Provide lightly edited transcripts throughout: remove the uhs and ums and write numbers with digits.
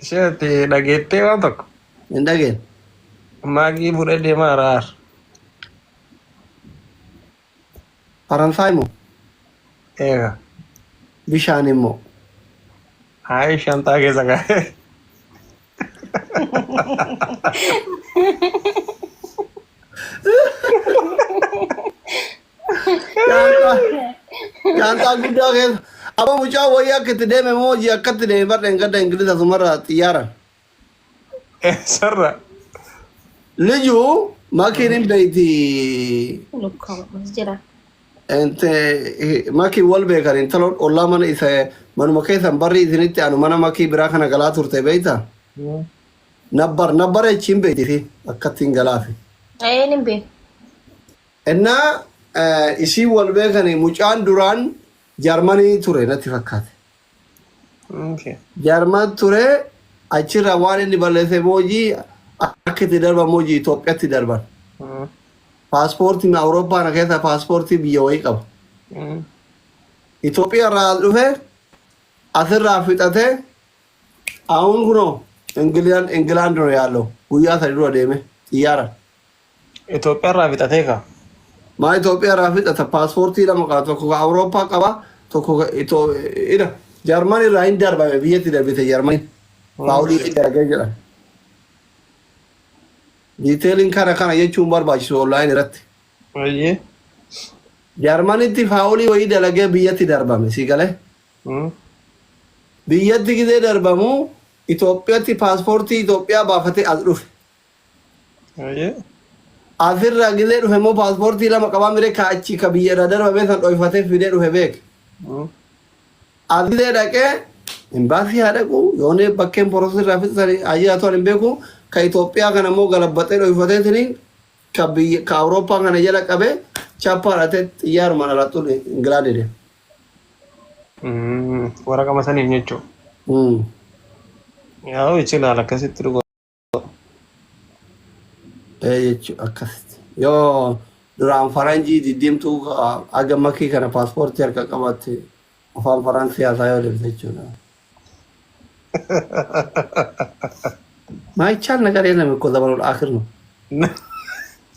Isheetti dhageettee waan tokko. Hin dhageen. Maagii fuudhee deemaa araar. Faransaay moo? Eega. Bishaan immoo. Hayi shantaa keessa kaa'e. Shaantaa guddaa keessa. Aboo mucaa wayii akka itti deeme moo hojii akka itti deeme barra hin gadda Ingiliza sumarra xiyyaaraan. Eessarra? Liju makiin hin beeyti. Jira. Ente makii wal beekan intalo ollaa mana isa manuma keessan barri isinitti anu mana makii biraa kana galaa turte beeyta. Nabbar nabbar jechiin beeyti isiin akkatti hin galaafi. Ee nin beeku. Innaa isiin wal beekani mucaan duraan Jarmanii ture natti fakkaate. Okay. Jarman ture achirraa waan inni balleesse moojii akka itti darban moojii Itoophiyaatti darban. Paaspoortii Awurooppaa kana keessa paaspoortii biyya wayii qaba. Itoophiyaa irraa as dhufe asirraa fixatee አሁን kunoo Ingilaan Ingilaand ነው ያለው guyyaa sadi dura deeme xiyyaara. Itoophiyaa irraa fixatee kaa. Maa Itoophiyaa irraa fixata paaspoortii lama qaba tokko ka Awurooppaa qaba tokko ka Itoo ida Jarman irraa hin darbame biyyatti darbite Jarmaniin faawulii itti dalagee jedhan. Diiteeliin kana kana jechuun barbaachisu onlaayin irratti. Ayyee. Jarmanitti faawulii wayii dalagee biyyatti darbame si galee. Biyyatti gizee darbamu Itoophiyaatti paaspoortii Itoophiyaa baafatee as dhufe. Ayyee. Asirraa gizee dhufe immoo paaspoortii lama qabaa mire ka achi ka biyya irraa darbame san dhoyfatee fidee dhufe beek. As gizee dhaqee imbaasii haa dhaqu yoonee bakkeen porosii irraa fixatan haa jiraatu ani hin beeku ka Itoophiyaa kana immoo galabbaxee dhoyfateetini ka biyya ka Awurooppaa kana jala qabee chaappaa hidhatee xiyyaarumaan alaxxuun Ingilaandi deema. Waraqama saniin jechuudha. Yaa'u ichilaal akkasitti dhuga. Ee jechuudha akkasitti. Yoo duraan faranjii diddiimtuu aga makii kana paaspoortii harka qabatte afaan faransii haasaa yoo deemte jechuudha. ማይቻል ነገር የለም እኮ ዘመኑ አክር ነው።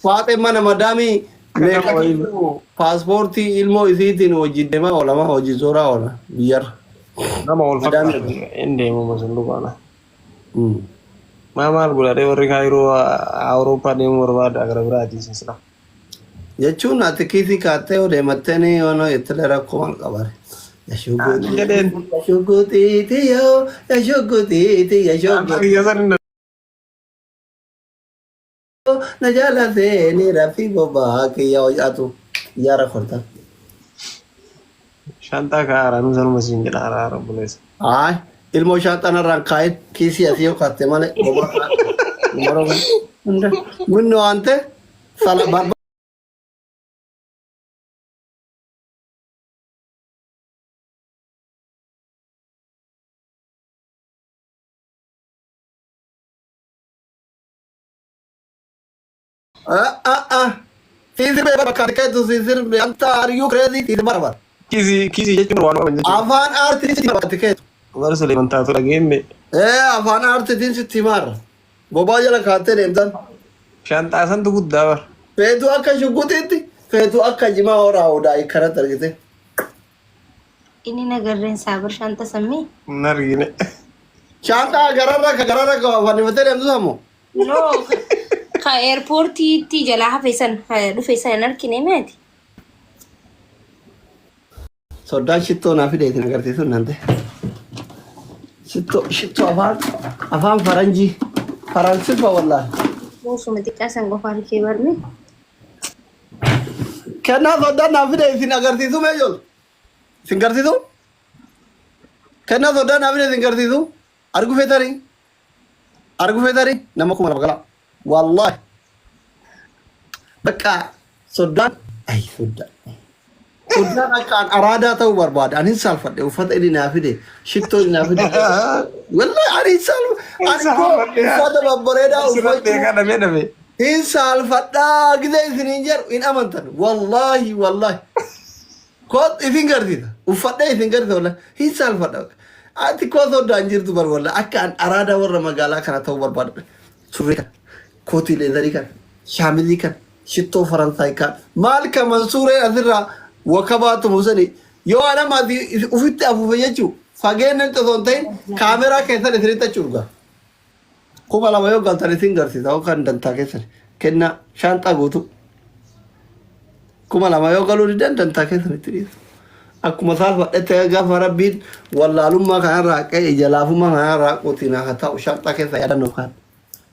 Faaxee mana madaamii meeqatu paaspoortii ilmoo isiitiin hojii deemaa oola maa hojii zooraa oola biyyarra. Nama wal Madaamii fakkaatu hin deemu sun dhugaana. Maa maal godhadhee warri kaayiroo Awurooppaa deemuu barbaada gara biraati sila. Jechuun ati kiisii kaattee yoo deemattee ni yoo ittile rakkoo maal qabare. Jedheen. Yashuguxiiti yoo yashuguxiiti yashuguxiiti Biyya san hin na jala seeni rafii bobaa kiyya hojjatu xiyyaara korta. Shantaa kaa'aara nu sanuma siin jedha araara obboleessa. Ay ilmoo shaanxaan irraan kaa'in kiisii asii yoo kaatte malee bobaa kaa'atte. Minno ante sala barba Ah ah ah. Siisir bakka keetu siisir anta are you crazy siisir barbar. Kiisii kiisii jechuun waan qaban jechuudha. Afaan aartiin sitti bakka keetu. Bara Suleeman taatu dhageenye. Ee afaan aartiin sitti himaarra. Bobaa jala kaattee deemtan. Shanxaa santu guddaa bara. Feetu akka shugguxiitti feetu akka jimaa horaa odaa kanatti argite. Inni nagarreen saabir shanta sammii. Hin argine. Shaanxaa gararra ka gararra ka fannifattee deemtu samu. No, ka airportiitti jalaa hafe san ka dhufe san hin argine meeti. Soddaan shittoo naa fide isin agarsiisuun naan ta'e. Shittoo shittoo afaan afaan faranjii faransifa wallaahi. Boosuma xiqqaa san qofa argee barne. Kennaa soddaan naa fide isin agarsiisuu mee ijoollee? Isin garsiisuu? Kennaa soddaan naa fide isin garsiisuu? Argu feetanii? Argu feetanii? Nama 2000 galaa. Wallaahi. Bakka soddaan ay soddaan. Soddaan akka an araadaa ta'uu barbaada. Ani hin saalfadhe uffata inni naa fide shittoo inni naa fide. Wallaahi ani hin saalfadhe. Ani koo uffata babbareedaa Sirratti uffachuu eegaa dhabee dhabee. hin saalfadhaa gizee isiniin jedhu hin amantan. Wallaahi wallaahi. Koot isin garsiisa. Uffadhee isin garsiisa wallaahi. Hin saalfadha. Ati koo soddaan jirtu bar walla akka an araadaa warra magaalaa kana ta'uu barbaada. Surree kana, kootii leezarii kana, shaamizii kana, shittoo Faransaay kana. Maal ka Mansuuree asirraa wakabaatu musani yoo anama ati ufitti afuufe jechuu fageenya osoo hin ta'in kaameraa keessan isinitti achi urgaa. 2000 yoo galtan isin garsiisa yookaan dantaa keessan kennaa shaanxaa guutuu. 2000 yoo galuu didan dantaa keessan itti dhiisu. Akkuma saalfadhetti gaafa rabbiin wallaalummaa kanarraa haqee ija laafummaa kanarraa haquutiin haa ta'u shaanxaa keessa yaadannoo kan.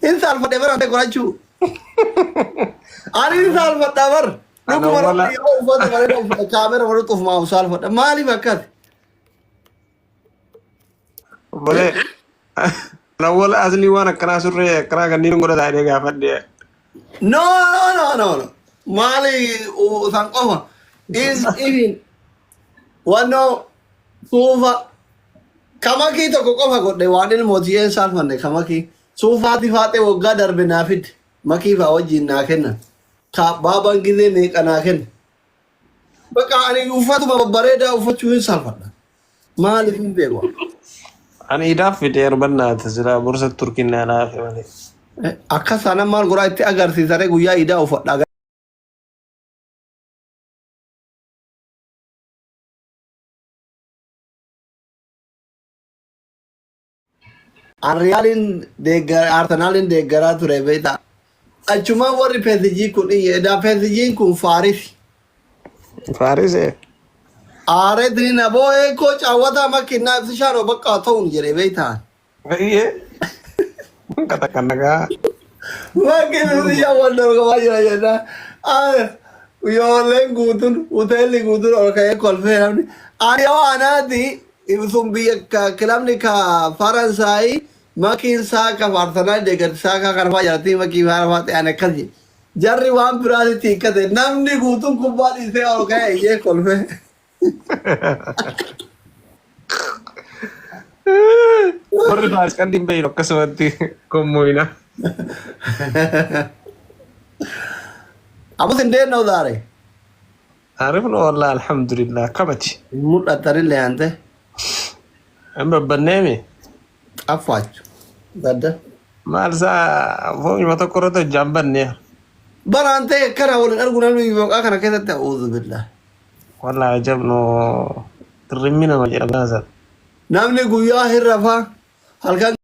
Hin saalfadhe bara ta'e qorachuu. Ani hin saalfadha bar. Ana Dhuguma wala rabbi yoo uffata bareeda uffata kaamera bareeda ufumaa saalfadha. Maaliif akkas? Obbolee ana wala aslii waan akkanaa surree akkanaa kanneen godhataa jedhee gaafadhe. No, no, no, no, no. Maali san qofa. Is even wannoo suufa kamakii tokko qofa godhe waan ilmooti een saalfanne kamakii suufaati faaxee waggaa darbe naa fide makii faa wajjin naa kennan ka baabaan gizee meeqa naa kenna. Bakka ani uffatuma babbareedaa uffachuu hin saalfadha. Maaliif hin beeku. Ani idaaf fide yerbannaati silaa borsa turkiin naa laafe malee. Akka sana maal godhaa itti agarsiisaree guyyaa idaa uffadha. An Riyaaliin deeggar Arsenaaliin deeggaraa ture beektaa. Achumaan warri PSG kun iyye edaa PSG'n kun Faarisi. Faarisee. Aareetni naboo eekoo caawwataa makkinnaa ibsishaan bakka ta'uun jedhe beektaa. Baay'ee. Kata kan nagaa. Bakki ibsishaan wal dorgomaa jira jennaan. Ijoolleen guutuun hoteelli guutuun ol ka'ee kolfee namni. Ani yoo anaati sun biyya kilabni ka Faransaay makiin saaka Arsenaal deeggarti saakaa kana fa'aa jalatti makii faana fa'aa ta'an akkas jedhe. Jarri waan biraatitti hiikkate namni guutuun kubbaa dhiisee ol ka'ee iyyee kolfee. Warri baasqalli hin beeknu akkasumatti kommooyina. Abus hin deennoo zaare. Arifnu wallah alhamdulillah akkamati. Hin mul'attanillee ante Hin babbanneemi. xaffaachu. Gadda. Maal isaa foonuma tokko irratti hojjaan bannee. Bara ante akkana waliin argu namni maqaa kana keessatti a'uudhu billah. Wallah ajab no rimmi nama jedha baasa. Namni guyyaa hin rafaa halkan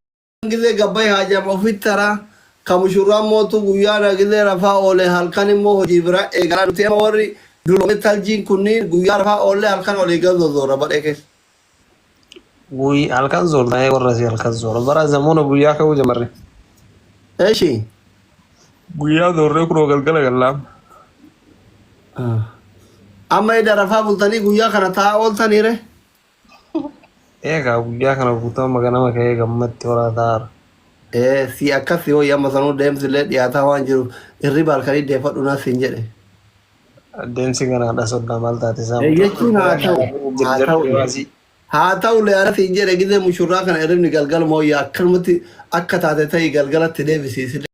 gizee gabbai haajama ofitti taraa ka mushurraan mootu guyyaa na gizee rafaa oole halkan immoo hojii biraa eegalaa nuti amma warri duloome taljiin kunniin guyyaa rafaa oollee halkan olii gad zozoorra badhee keessa. Guy halkan zoorta warra si halkan zoora bara zamuuna guyyaa ka'uu jamarre. Eshi. Guyyaa zoorree kunoo galgala gallaam. Amma eda rafaa bultanii guyyaa kana taa'aa ooltaniire. Eegaa guyyaa kana guutuu amma ganama ka'ee gammatti horaa taa'aara. Ee si akkas yoo amma sanuu deemsillee dhiyaataa waan jiruuf hirriba halkanii deeffadhu naa siin jedhe. Adeemsi ganaadha soddaa maal taate isaa Jechuun haa ta'u haa ta'u haa ta'u leana siin jedhe gizee mushurraa kana hirribni galgala mooyyaa akkanumatti akka taate ta'ii galgalatti deebisiisillee.